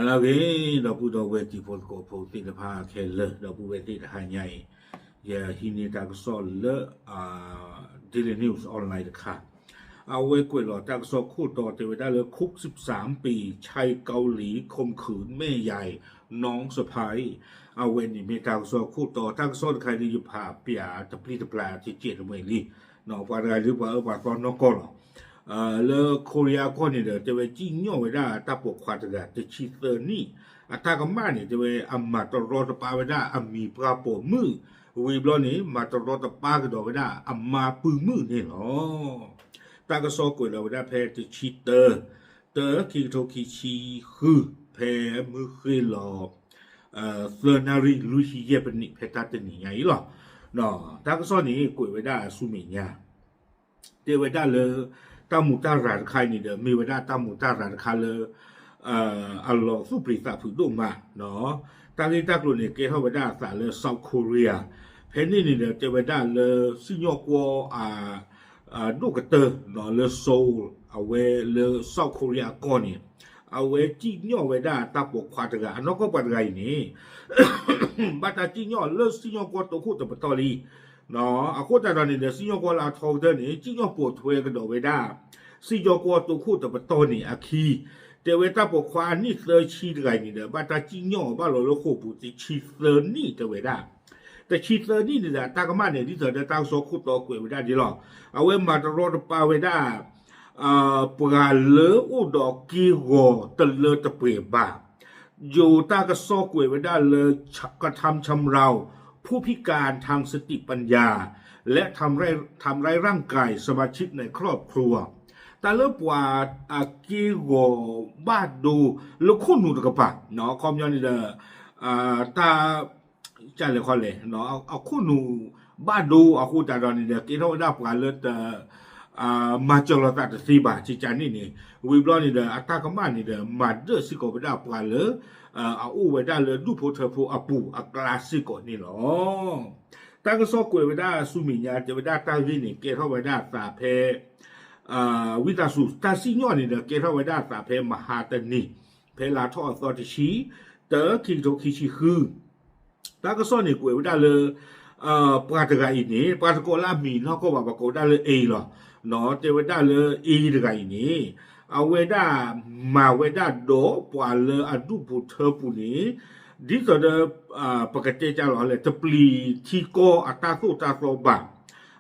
လၢအဂ့ၤ ဒီပုၢ်ဒီဝဲၢ်တံၤဖိသကိးဖိသ့ၣ်တဖၣ်ခဲလၢာ် ဒီပုၢ်ဝဲၢ်သ့ၣ်တဟါညါအံၤ ယဟံးန့ၢ်တၢ်ကစီၣ်လၢ Daily News Online တခါ အဝဲကွဲးလီၤတၢ်ကစီၣ်ခိၣ်တီတဲဝဲဒၣ်လၢ คุกสิบสามปี ใช้เกาหลีข่มขืนแม่ยายน้องสะใภ้ အဝဲန့ၣ်မ့ၢ်တၢ်ကစီၣ်ခိၣ်တီ တၢ်ကစီၣ်တခါအံၤန့ၣ် ယဖးပျးတပျံၤတပျၢ်တကဲးတမှဲၤလံ ပှၤတဂၤဒုးပှၤအၢပှၤသီနီၢ်ကီၢ်လီၤ လၢ Korea ကီၢ်န့ၣ်ဒီး တဲဝဲစံၣ်ညီၣ်ဝဲဒၣ်တၢ်ပိာ်ခွါတဂၤ တဆံသၢနံၣ် အတၢ်ကမၣ်န့ၣ် တဲဝဲအမၤတရီတပါဝဲဒၣ်အမံၤပှၢ်ပိာ်မုၣ် ဝံၤဘျီန့ၣ် မၤတရီတပါကဒီးဝဲဒၣ်အမါပုၢ်မုၣ်န့ၣ်လီၤ. တၢ်ကစီၣ်ကွဲးလီၤဝဲဒၣ်ဖဲတဆံတၢ တၢ ခံကထိခံဆံဃု ဖဲမုၢ်ဃ့ၢ်လီၤ သၢနၣ်ရံၣ်လွံၢ်ဆံယဲၢ်ပနံး ဖဲတၢ်တနံၤညါအံၤလီၤ. တၢ်ကစီၣ်န့ၣ် ကွဲးဝဲဒၣ်ဆူမဲာ်ညါ တဲဝဲဒၣ်လၢ တၢ်မူးတၢ်ရၤတခါအံၤန့ၣ်ဒီး မ့ၢ်ဝဲဒၣ်တၢ်မူးတၢ်ရၤတခါလၢ အလီၤသူၣ်ပျံၤသးဖုးဒိၣ်မး တၢ်ဂ့ၢ်တၢ်ကျိၤန့ၣ် ကဲထီၣ်ဝဲဒၣ်အသးလၢ South Korea ဖဲန့ၣ်န့ၣ်ဒီး တဲဝဲဒၣ်လၢစံၣ်ညီၣ်ကွီၢ် ဒိၣ်ကတၢၢ်လၢ Seoul အဝဲလၢ South Korea အကီၢ်န့ၣ် အဝဲစံၣ်ညီၣ်ဝဲဒၣ်တၢ်ပိာ်ခွါတဂၤ အနီၢ်ကီၢ်ပှၤတဂၤအံၤန့ၣ် ဘၣ်တၢ်စံၣ်ညီၣ်လၢစံၣ်ညီၣ်ကွီၢ်တိခိၣ်တပတီၢ်လံ အဃိသတးဒီးန့ၣ်ဒီး စံၣ်ညီၣ်ကွီၢ်လၢအထီကတၢၢ်န့ၣ် စံၣ်ညီၣ်ပိာ်ထွဲကဒီးဝဲဒၣ် စံၣ်ညီၣ်ကွီၢ်တိခိၣ်တပတီၢ်န့ၣ်အခံ တဲဝဲတၢ်ပိာ်ခွါအနံၣ်သၢဆံတဂၤအံၤန့ၣ်ဒီး ဘၣ်တၢ်စံၣ်ညီၣ်အီၤဘၣ်လီၤလၢဃိာ်ပူၤတဆံသၢနံၣ်တဲဝဲဒၣ် တဆံသၢနံၣ်န့ၣ်ဒီး အတၢ်ကမၣ်န့ၣ် ဒ်သိးဒီးတၢ်ကစီၣ်ခိၣ်တီကွဲးဝဲဒၣ်ဒ်လီၤ. အဝဲမၤတရီတပါဝဲဒၣ် ပှၤလၢအိၣ်ဒီးက့ၢ်ဂီၤတလၢတပှဲၤဘၣ် ယိၤတၢ်ကစီၣ်ကွဲးဝဲဒၣ်လၢ กระทำชำเรา ผู้พิการทางสติปัญญา และทำร้ายทำร้ายร่างกายสมาชิกในครอบครัว တၢ်လၢပှၤအက့ၢ်ဂီၤဘၣ်ဒိ လၢခိၣ်နူာ်တကပၤ ခီပညီန့ၣ်ဒီး တၢ် ကလဲၤခီလဲၤ အခိၣ်နူာ်ဘၣ်ဒိအဃိသတးဒီးန့ၣ်ဒီး ကဲထီၣ်ဝဲဒၣ်ပှၤလၢတ မၤစၢၤလိာ်သးတသ့ဘၣ် ကကန့ၣ်န့ၣ် ဝံၤဘျီန့ၣ်ဒီး အတၢ်ကမၣ်န့ၣ်ဒီး မၤဒၢၣ်စ့ၢ်ကီးဝဲဒၣ်ပှၤလၢ အအိၣ်ဝဲဒၣ်လၢဒူၣ်ဖိထၢဖိအပူၤအကျါစ့ၢ်ကီးန့ၣ်လီၤ. တၢ်ကစီၣ်ကွဲးဝဲဒၣ်ဆူမဲာ်ညါ တဲဝဲဒၣ်တၢ်ဂ့ၢ်န့ၣ် ကဲထီၣ်ဝဲဒၣ်အသးဖဲ ဝံသးစူၤ တၢ်စံၣ်ညီၣ်န့ၣ်ဒီး ကဲထီၣ်ဝဲဒၣ်အသးဖဲမဟါတနံၤ ဖဲလါထီၣ်အသီတဆံ တၢ ခံကထိခံဆံဃု တၢ်ကစီၣ်န့ၣ်ကွဲးဝဲဒၣ်လၢ ပှၤတဂၤအံၤန့ၣ် ပှၤတကိးလၢအမံၤနီၢ်ကီၢ်ဘၣ် ပှၤကိးဝဲဒၣ်လၢ A လီၤ. တဲဝဲဒၣ်လၢ A တဂၤအံၤန့ၣ် အဝဲဒၣ်မၤဝဲဒၣ်ဒီးပှၤလၢအဒူၣ်ဖိထၢပူၤန့ၣ် ဒ်သိးဒီး ပကတဲကလီၤလဲၣ် တပျံၤထံကီၢ်အတၢ်သိၣ်တၢ်သီဘၣ်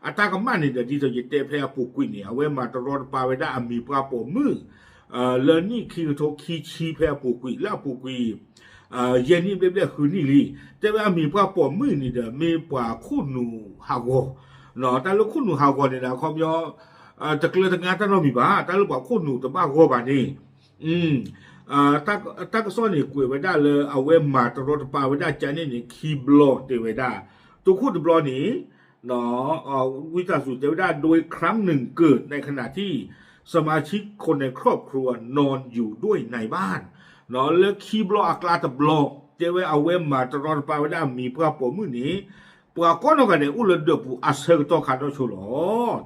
အတၢ်ကမၣ်န့ၣ်ဒီး ဒ်သိးယတဲဖဲအပူၤကွံာ်န့ၣ် အဝဲမၤတရီတပါဝဲဒၣ်အမံၤပှၢ်ပိာ်မုၣ် လၢနံၣ်ခံကထိခံဆံဖဲအပူၤကွံာ် လၢအပူၤကွံာ် ယဲၢ်နံၣ်ဘျဲၣ်ဘျဲၣ်ဃုနံၣ်လံ. တဲဝဲအမံၤပှၢ်ပိာ်မုၣ်န့ၣ်ဒီး မ့ၢ်ပှၤခိၣ်နူာ်ဟးဂီၤ တၢ်လၢခိၣ်နူာ်ဟးဂီၤန့ၣ်ဒီး အခီပညီ တကျၢၤတငါတၢ်နီတမံၤဘၣ် တၢ်လၢပှၤခိၣ်နူာ်တဘၣ်ဂီၢ်ဘၣ်န့ၣ် တၢ်ကစီၣ်န့ၣ်ကွဲးဝဲဒၣ်လၢအဝဲမၤတရီတပါဝဲဒၣ်ကန့ၣ်န့ၣ် ခံဘျီတဲဝဲဒၣ် တိခိၣ်တဘျီန့ၣ် ဝံသးစူၤတဲဝဲဒၣ် โดยครั้งหนึ่งเกิดในขณะที่สมาชิกคนในครอบครัวนอนอยู่ด้วยในบ้าน လၢခံဘျီအကျါတဘျီ တဲဝဲအဝဲမၤတရီတပါဝဲဒၣ်အမံၤပှၢ်ပိာ်မုၣ်န့ၣ် ပှၤကိးနီၢ်ဂၤဒဲးအိၣ်လၢဒၢးပူၤအဆၢကတီၢ်ခါဒီးဆိလီၤ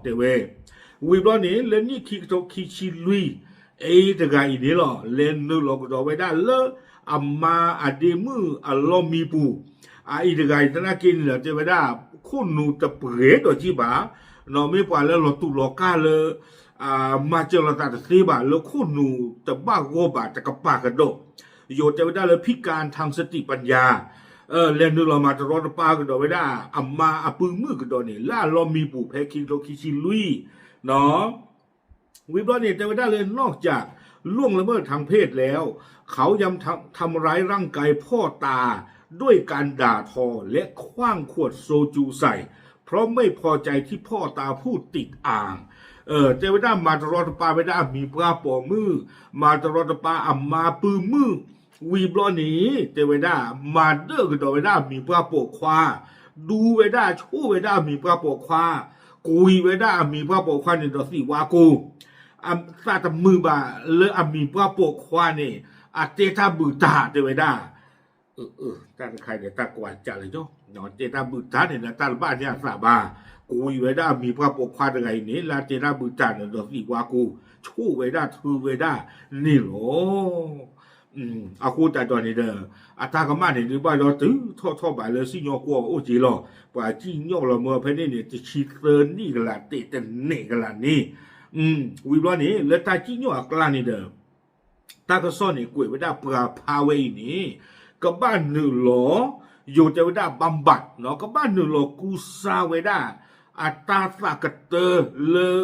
တဲဝဲ ဝံၤဘျီန့ၣ် လၢနံၣ်ခံကထိခံဆံလွံၢ် A တဂၤအံၤန့ၣ်လီၤ လဲၤနုာ်လီၤကဒီးဝဲဒၣ်လၢအမါအဒ့မုၣ်အလီၢ်မံပူၤ အအံၤတဂၤအံၤသနာ်က့န့ၣ်ဒီး တဲဝဲဒၣ် ခိၣ်နူာ်တပှဲၤဒီးက့ဘၣ် မ့ၢ်ပှၤလၢလီၤတူာ်လီၤကာ်လၢ မၤစၢၤလိာ်သးတသ့ဘၣ် လၢခိၣ်နူာ်တဘၣ်ဂီၢ်ဘၣ်တကပၤကဒီး ယိၤတဲဝဲဒၣ်လၢ พิการทางสติปัญญา လဲၤနုာ်လီၤမၤတရီတပါကဒီးဝဲဒၣ် အမါအပုၢ်မုၣ်ကဒီးန့ၣ် လၢအလီၢ်မံပူၤဖဲခံကထိခံဆံလွံၢ် ဝံၤဘျီန့ၣ် တဲဝဲဒၣ်လၢ นอกจากล่วงละเมิดทางเพศแล้ว เขายังทำทำร้ายร่างกายพ่อตาด้วยการด่าทอและขว้างขวดโซจูใส่ เพราะไม่พอใจที่พ่อตาพูดติดอ่าง တဲဝဲဒၣ်မၤတရီတပါဝဲဒၣ်အမံၤပှၢ်ပိာ်မုၣ် မၤတရီတပါအမါပုၢ်မုၣ် ဝံၤဘျီန့ၣ် တဲဝဲဒၣ် မၤဒၢၣ်ကဒီးဝဲဒၣ်အမံၤပှၢ်ပိာ်ခွါ, ဒူဝဲဒၣ်ဆိၣ်ဝဲဒၣ်အမံၤပှၢ်ပိာ်ခွါ, ကွံာ်ဝဲဒၣ်အမံၤပှၢ်ပိာ်ခွါန့ၣ်ဒီးသံၣ်ဝါကိၢ်, သးတမုာ်ဘၣ်လၢအမံၤပှၢ်ပိာ်ခွါန့ၣ် အတဲတၢ်ဘုးတၢ်တဲဝဲဒၣ် တၢ်တခါဒီးတၢ်ကွၢ်ကၢ်လၢယီၤ, တဲတၢ်ဘုးတၢ်န့ၣ်ဒီးတၢ်တဘၣ်န့ၢ်အသးဘၣ်, ကွံာ်ဝဲဒၣ်အမံၤပှၢ်ပိာ်ခွါတဂၤအံၤန့ၣ် လၢအတဲတၢ်ဘုးတၢ်န့ၣ်ဒီးသံၣ်ဝါကိၢ်, ဆိၣ်ဝဲဒၣ်ထုဝဲဒၣ်န့ၣ်လီၤ. အဃိသတးဒီးန့ၣ်ဒီး အတၢ်ကမၣ်န့ၣ်ဒုးဘၣ်ဒီးတုၤထီၣ်ထီၣ်ဘးလၢစံၣ်ညီၣ်ကွီၢ်အိၣ်က့ၤလီၤ. ပှၤစံၣ်ညီၣ်လီၤမၢဖဲန့ၣ်န့ၣ် တဆံသၢနံၣ်ကလး တ့ၢ်တန့ၢ်ကလးန့ၣ်, ဝံၤဘျီန့ၣ် လၢတၢ်စံၣ်ညီၣ်အကျါန့ၣ်ဒီး တၢ်ကစီၣ်န့ၣ်ကွဲးဝဲဒၣ်ပှၤဖးဝဲအံၤန့ၣ် ကဘၣ်နုာ်လီၤ, ယိၤတဲဝဲဒၣ် ဘၣ်ဘၣ် ကဘၣ်နုာ်လီၤကူစါဝဲဒၣ် အတၢ်သးကတၢၢ်လၢ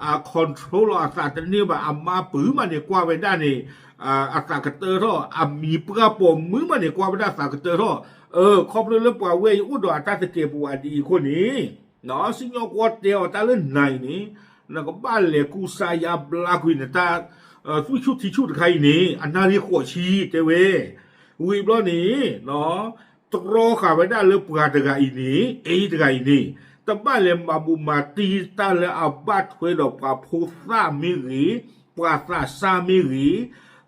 အ control လီၤအသးတန့ၢ်ဘၣ် အမါပုၢ်မးန့ၣ်ကွၢ်ဝဲဒၣ်န့ၣ် အသးကတၢၢ်ထီၣ် အမံၤပှၢ်ပိာ်မုၣ်မးန့ၣ်ကွၢ်ဝဲဒၣ်သးကတၢၢ်ထီၣ်, ခီဖျိလၢပှၤဝဲအံၤအိၣ်ဒီးအတၢ်သကဲးပဝးဒ်အံၤအဃိန့ၣ် စံၣ်ညီၣ်ကွီၢ်တဲအီၤတၢ်လၢနၤအံၤန့ၣ် နကဘၣ်လဲၤကူစါယါဘျါကွံာ်နတၢ် သွံၣ်ဆူၣ်ထံဆူၣ်တခါအံၤန့ၣ် အနၣ်ရံၣ်ဃိးဆံတဲဝဲ, ဝံၤဘျီန့ၣ် တြီဃာ်ဝဲဒၣ်လၢပှၤတဂၤအံၤန့ၣ် အ့တဂၤအံၤန့ၣ် တဘၣ်လဲၤမၤဘူၣ်မၤတံၢ်တၢ်လၢအဘၣ်ထွဲဒီးပှၤဖိသၣ်မ့ၢ်ဂ့ၤ, ပှၤသးစၢ်မ့ၢ်ဂ့ၤ,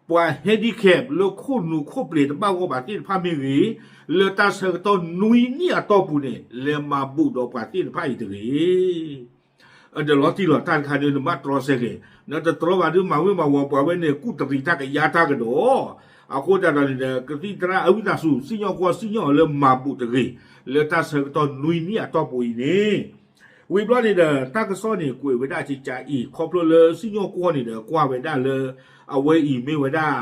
ပှၤ handicap လၢခိၣ်နူာ်ခိၣ်ပျဲၤတဘၣ်ဂီၢ်ဘၣ်သ့ၣ်တဖၣ်မ့ၢ်ဂ့ၤ, လၢတၢ်ဆၢကတီၢ်နွံနံၣ်အတီၢ်ပူၤန့ၣ် လဲၤမၤဘူၣ်ဒီးပှၤသ့ၣ်တဖၣ်အံၤတဂ့ၤ. ဒီးလီၤတံၢ်လီၤဆဲးတခါဒုး နဘၣ်တြီဆဲးက့ၤ, နတတြီဘၣ်ဒုး မၤဝ့ၤမၤဝီၤပှၤဝဲန့ၣ် ကူၣ်တရံးတၢ်ကယါတၢ်ကဒီး, အဃိသတးဒီးန့ၣ်ဒီး ကသံၣ်သရၣ်အဝံသးစူၤ စံၣ်ညီၣ်ကွီၢ်စံၣ်ညီၣ်အီၤလၢမၤဘူၣ်တဂ့ၤ, လၢတၢ်ဆၢကတီၢ်နွံနံၣ်အတီၢ်ပူၤအံၤန့ၣ်, ဝံၤဘျီန့ၣ်ဒီး တၢ်ကစီၣ်န့ၣ်ကွဲးဝဲဒၣ်ကကးအံၤ ခီဖျိလၢစံၣ်ညီၣ်ကွီၢ်န့ၣ်ဒီး ကွၢ်ဝဲဒၣ်လၢ အဝဲအံၤမ့ၢ်ဝဲဒၣ်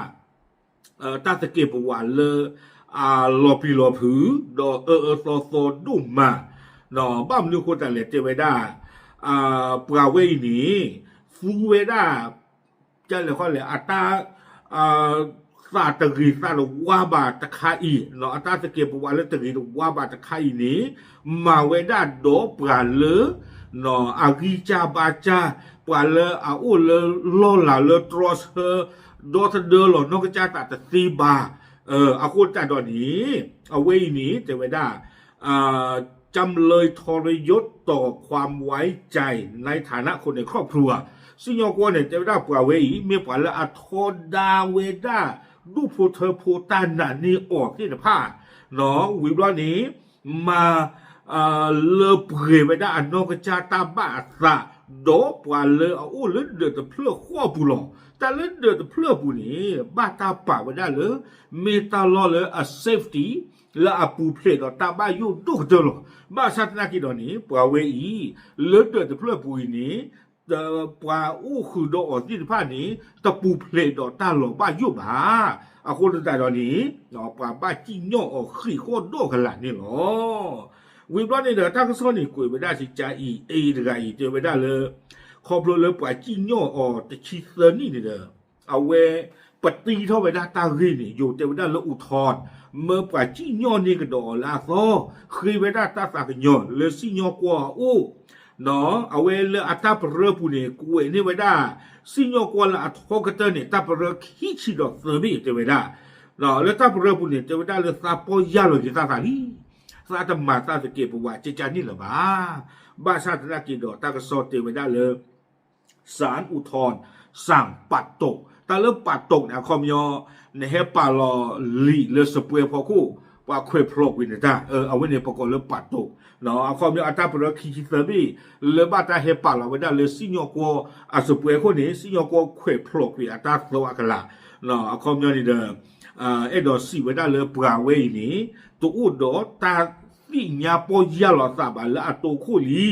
တၢ်သကဲးပဝးလၢ အလီၤပျံၤလီၤဖုး ဒီးအၢအၢသီသီဒိၣ်မး, ဘၣ်မနုၤအဃိသတးလဲၣ်တဲဝဲဒၣ် ပှၤဝဲအံၤန့ၣ် သူဝဲဒၣ် ကလဲၤခီလဲၣ် အတၢ် သးတဂ့ၤသးတဝါဘၣ်တခါအံၤ, အတၢ်သကဲးပဝးလၢတဂ့ၤတဝါဘၣ်တခါအံၤန့ၣ် မၤဝဲဒၣ်ဒီးပှၤလၢ အဂံၢ်စၢ်ဘါစၢ်, ပှၤလၢအအိၣ်လၢလီၢ်လၤလၢတြီဆၢ ဒီသဒၢလီၤနီၢ်ကစၢ်သးတသ့ဘၣ်. အဃိသတးဒီးန့ၣ် အဝဲအံၤန့ၣ် တဲဝဲဒၣ် จำเลยทรยศต่อความไว้ใจในฐานะคนในครอบครัว စံၣ်ညီၣ်ကွီၢ်န့ၣ် တဲဝဲဒၣ်ပှၤဝဲအံၤ မ့ၢ်ပှၤလၢအထီဒါဝဲဒၣ် ဒူၣ်ဖိထၢဖိတၢ်နာ်န့ၢ်အီၤသ့ၣ်တဖၣ်, ဝံၤဘျီန့ၣ် မၤ လၢပှဲၤဝဲဒၣ်အနီၢ်ကစၢ်တၢ်ဘၣ်အသး, ဒီးပှၤလၢအအိၣ်လၢဒၢးတဖျၢၣ်ဃီအပူၤလီၤ. တၢ်လၢဒၢးတဖျၢၣ်အပူၤန့ၣ် ဘၣ်တၢ်ပာ်ဝဲဒၣ်လၢ မ့ၢ်တၢ်လီၢ်လၢအ safety လၢအပူၤဖျဲးဒီးတၢ်ဘၣ်ယိၣ်ဒိၣ်ကတၢၢ်လီၤ. ဘၣ်ဆၣ်သနာ်က့ဒီးန့ၣ် ပှၤဝဲအံၤ လၢဒၢးတဖျၢၣ်အပူၤအံၤန့ၣ် ပှၤအိၣ်ဃုာ်ဒီးအီၤသ့ၣ်တဖၣ်န့ၣ် တပူၤဖျဲးဒီးတၢ်လီၤဘၣ်ယိၣ်ဘၣ်. အဃိသတးဒီးန့ၣ် ပှၤဘၣ်စံၣ်ညီၣ်အီၤဃံးဃီၣ်ဒီၣ်ကလာ်န့ၣ်လီၤ. ဝံၤဘျီန့ၣ်ဒီး တၢ်ကစီၣ်န့ၣ်ကွဲးဝဲဒၣ်ကကးအံၤ အ့တဂၤအံၤ တဲဝဲဒၣ်လၢ ခီဖျိလၢပှၤစံၣ်ညီၣ်အီၤတဆံသၢနံၣ်န့ၣ်ဒီး အဝဲ ပတံထီၣ်ဝဲဒၣ်တၢ်ဂ့ၢ်န့ၣ် ယိၤတဲဝဲဒၣ်လၢ อุทธรณ์ မၢပှၤစံၣ်ညီၣ်န့ၢ်ကဒီးအီၤလၢအသီ, ဃ့ဝဲဒၣ်တၢ်သးကညီၤလၢစံၣ်ညီၣ်ကွီၢ်အအိၣ် အဝဲလၢအတၢ်ပရၢပူၤန့ၣ် ကွဲးန့ၢ်ဝဲဒၣ် စံၣ်ညီၣ်ကွီၢ်လၢအထီကတၢၢ်န့ၣ် တၢ်ပရၢခံဆံဒီးသၢဘ့ၣ်တဲဝဲဒၣ်, လၢတၢ်ပရၢပူၤန့ၣ် တဲဝဲဒၣ်လၢသးပီၢ်ယၢ်လီၤက့ၤသးသးလံ, သးတမၤသးသကဲးပဝးကကးန့ၣ်လၢၤဘၣ်. ဘၣ်ဆၣ်သနာ်က့ဒီး တၢ်ကစီၣ်တဲဝဲဒၣ်လၢ ศาลอุทธรณ์ สั่งปัดตก တၢ်လၢ ปัดตก န့ၣ် အခီပညီ နဟဲပာ်လီၤလံာ်လၢစပွဲဖီခိၣ် ပှၤခွဲးဖျိးကွံာ်နတၢ် အဝဲန့ၣ်ပကိးလၢ ปัดตก အခီပညီ အတၢ်ပရၢခံဆံသၢဘ့ၣ် လၢဘၣ်တၢ်ဟဲပာ်လီၤဝဲဒၣ်လၢစံၣ်ညီၣ်ကွီၢ်အစပွဲအခိၣ်န့ၣ် စံၣ်ညီၣ်ကွီၢ်ခွဲးဖျိးကွံာ်အတၢ်သီအကလး အခီပညီန့ၣ်ဒီး အဲၣ်ဒိးစံးဝဲဒၣ်လၢပှၤဝဲအံၤန့ၣ် တအိၣ်ဒီးတၢ်သ့ၣ်ညါပီၢ်ယၢ်လီၤသးဘၣ်လၢအတိခိၣ်လံ.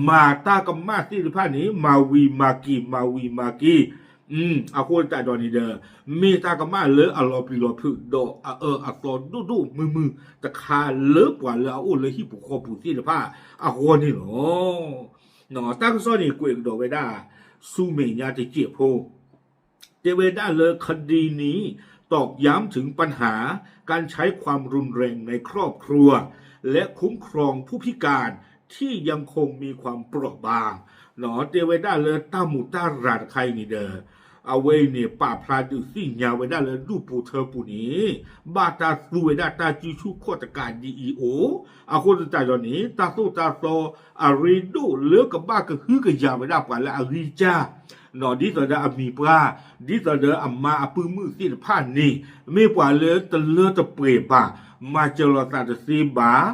မၤတၢ်ကမၣ်သ့ၣ်တဖၣ်န့ၣ် မၤဝံၤမၤက့ၤ မၤဝံၤမၤက့ၤ အဃိသတးဒီးန့ၣ်ဒီး မ့ၢ်တၢ်ကမၣ်လၢအလီၤပျံၤလီၤဖုးဒီးအအၢအသီဒိၣ်ဒိၣ်မုၢ်မုၢ်တခါလၢပှၤလၢအအိၣ်လၢဟံၣ်ပူၤဃီပူၤသ့ၣ်တဖၣ်အဂီၢ်န့ၣ်လီၤ. တၢ်ကစီၣ်န့ၣ် ကွဲးကဒီးဝဲဒၣ် ဆူမဲာ်ညါတစဲးဖိ တဲဝဲဒၣ်လၢ คดีนี้ตอกย้ำถึงปัญหาการใช้ความรุนแรงในครอบครัว และคุ้มครองผู้พิการที่ยังคงมีความเปราะบาง တဲဝဲဒၣ်လၢတၢ်မူးတၢ်ရၤတခါအံၤန့ၣ်ဒီး အဝဲအံၤန့ၣ် ပာ်ဖျါဒုးသ့ၣ်ညါဝဲဒၣ်လၢဒူၣ်ဖိထၢဖိန့ၣ် ဘၣ်တၢ်သူဝဲဒၣ်တၢ်စုဆူၣ်ခီၣ်တကးဒ်အံၤအိၣ်, အဃိသတးဒီးန့ၣ် တၢ်သိၣ်တၢ်သီအရ့ဒိၣ်လၢကဘၣ်ကဟုကယာ်ဝဲဒၣ်ပှၤလၢအဂံၢ်စၢ် ဒ်သိးဒီးအမံၤပှၢ်, ဒ်သိးဒီးအမါအပုၢ်မုၣ်သ့ၣ်တဖၣ်န့ၣ် မ့ၢ်ပှၤလၢတလၢတပှဲၤဘၣ်, မၤစၢၤလီၤသးတသ့ဘၣ်,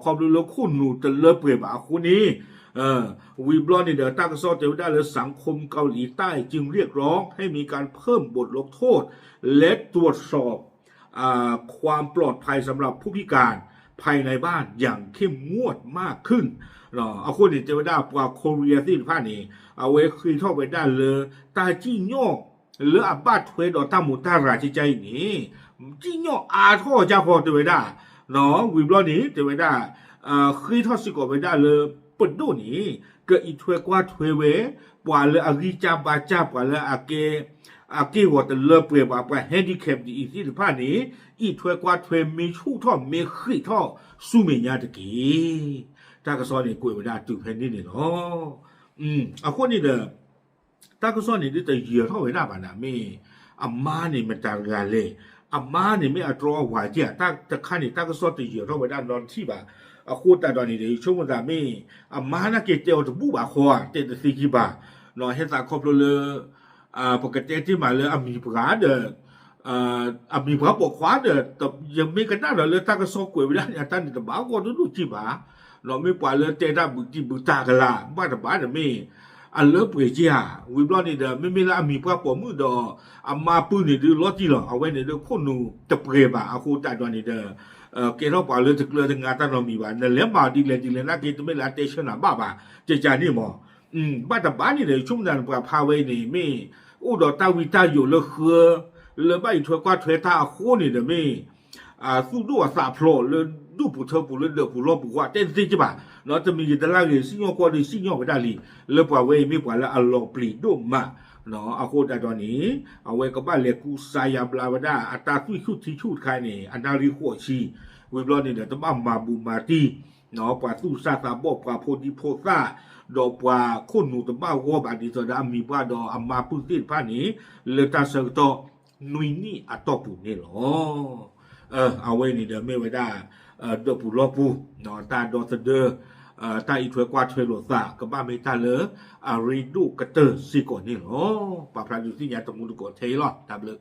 ခီဖျိလၢခိၣ်နူာ်တလၢပှဲၤဘၣ်အဃိန့ၣ် ဝံၤဘျီန့ၣ်ဒီး တၢ်ကစီၣ်တဲဝဲဒၣ်လၢ สังคมเกาหลีใต้จึงเรียกร้องให้มีการเพิ่มบทลงโทษ และตรวจสอบ ความปลอดภัยสำหรับผู้พิการภายในบ้านอย่างเข้มงวดมากขึ้น အဃိန့ၣ် တဲဝဲဒၣ်ပှၤ Korea သ့ၣ်တဖၣ်န့ၣ် အဝဲဃ့ထီၣ်ဝဲဒၣ်လၢ တၢ်စံၣ်ညီၣ်လၢအဘၣ်ထွဲဒီးတၢ်မိၢ်တၢ်ရၤကကါအံၤန့ၣ် စံၣ်ညီၣ်အါထီၣ်ကါဃီ တဲဝဲဒၣ် ဝံၤဘျီန့ၣ် တဲဝဲဒၣ် ဃ့ထီၣ်စ့ၢ်ကီးဝဲဒၣ်လၢ ပဒိၣ်န့ၣ် ကအံးထွဲကွၢ်ထွဲဝဲ ပှၤလၢအဂံၢ်စၢ်ဘါစၢ် ပှၤလၢ အက့ၢ်ဂီၤတလၢပှဲၤဘၣ် ပှၤ handicap ဒ်အံၤသ့ၣ်တဖၣ်န့ၣ် အံးထွဲကွၢ်ထွဲ မ့ၢ်ဆူၣ်ထီၣ် မ့ၢ်ဃ့ၢ်ထီၣ်ဆူမဲာ်ညါတက့ၢ်. တၢ်ကစီၣ်န့ၣ်ကွဲးဝဲဒၣ်တုၤဖဲန့ၣ်န့ၣ်လီၤ. အဃိန့ၣ်ဒီး တၢ်ကစီၣ်န့ၣ်ဒ်တယၢၤထီၣ်ဝဲဒၣ်ဘၣ်နၤ မ့ၢ်အမါန့ၣ်မတၤတဂၤလဲၣ်, အမါန့ၣ်မ့ၢ်အတြီအဝၤက့ဧါ, တၢ်တခါန့ၣ် တၢ်ကစီၣ်တယၢၤထီၣ်ဝဲဒၣ်နီတထံၣ်ဘၣ်. အဃိသတးဒီးန့ၣ်ဒီး ယဆိကမိၣ်သးမ့ၢ် အမါနာ်က့ၤတဲအီၤတဘူၣ်ဘၣ်ဃီဧါ, တဲတသ့က့ၤဘၣ်. ဟဲသးခီဖျိလၢ ပကတဲတ့ၢ်မးလၢအမံၤပှၤဒီး အမံၤပှၤပိာ်ခွါဒီး ယမ့ၢ်ကနၣ်ဒီးလၢတၢ်ကစီၣ်ကွဲးဝဲဒၣ်န့ၣ် အတၢ်န့ၣ်တဘၣ်ဂီၢ်ဒိၣ်ဒိၣ်က့ၤဘၣ်. မ့ၢ်ပှၤလၢတဲတၢ်ဘုးတံၢ်ဘုးတၢ်ကလၤ ဘၣ်တဘၣ်ဒီးမ့ၢ် အလၢပှဲၤက့ဧါ. ဝံၤဘျီန့ၣ်ဒီး မ့မ့ၢ်လၢအမံၤပှၤပိာ်မုၣ်ဒီး အမါပုၢ်န့ၣ်ဒုးလီၤတံၢ်လီၤ. အဝဲန့ၣ်ဒုးခိၣ်နူာ်တပှဲၤဘၣ်. အဃိသတးဒီးန့ၣ်ဒီး ကဲထီၣ်ပှၤလၢတကျၢၤတငါတၢ်နီတမံၤဘၣ်. နလဲၤမၤဒ်လဲၣ်ဒ်လဲၣ်နာ်က့ တမ့ၢ်လၢအတဲဆၢနၤဘၣ်ဘၣ်. ကကန့ၣ်မး ဘၣ်တဘၣ်န့ၣ်ဒီး ယဆိကမိၣ်သးန့ၣ် ပှၤဖးဝဲအံၤန့ၣ် မ့ၢ်အိၣ်ဒီးတၢ်ဝံတၢ်ယိးလၢဃၢ လၢဘၣ်အံးထွဲကွၢ်ထွဲတၢ်အဃိန့ၣ်ဒီးမ့ၢ် သူၣ်ဒိၣ်အသးဖျိးလၢဒူၣ်ပူၤထၢပူၤလၢဒၢးပူၤလီၢ်ပူၤဃီ တဲတသ့က့ၤဘၣ်. တမံၤဂ့ၤတလၢ်ဂ့ၤ စံၣ်ညီၣ်ကွီၢ်ဒီးစံၣ်ညီၣ်ဝဲဒၣ်လံ. လၢပှၤဝဲအံၤမ့ၢ်ပှၤလၢအလီၤပျံၤဒိၣ်မး. အဃိသတးဒီးန့ၣ် အဝဲကဘၣ်လဲၤကူစါယါဘျါဝဲဒၣ် အတၢ်သွံၣ်ဆူၣ်ထံဆူၣ်တခါန့ၣ် အနၣ်ရံၣ်ဃိးဆံ ဝံၤဘျီန့ၣ်ဒီး တဘၣ်မၤဘူးမၤတံၢ် ပှၤသူၣ်စၢ်သးဘီၣ် ပှၤဖိဒံဖိသၣ် ဒီးပှၤခိၣ်နူာ်တဘၣ်ဂီၢ်ဘၣ် ဒ်သိးဒီးအမံၤပှၢ်ဒီးအမါပုၢ်သ့ၣ်တဖၣ်န့ၣ် လၢတၢ်ဆၢကတီၢ်နွံနံၣ်အတီၢ်ပူၤန့ၣ်လီၤ. အဝဲန့ၣ်ဒီးမ့ၢ်ဝဲဒၣ် ဒၢးပူၤလီၢ်ပူၤ တၢ်ဒီသဒၢ တၢ်အံးထွဲကွၢ်ထွဲလိာ်သး ကဘၣ်မ့ၢ်တၢ်လၢအရ့ဒိၣ်ကတၢၢ်စ့ၢ်ကီးန့ၣ်လီၤ. ပာ်ဖျါဒုးသ့ၣ်ညါတမူတကိးထဲအံၤလီၤ. တၢ်ဘျုး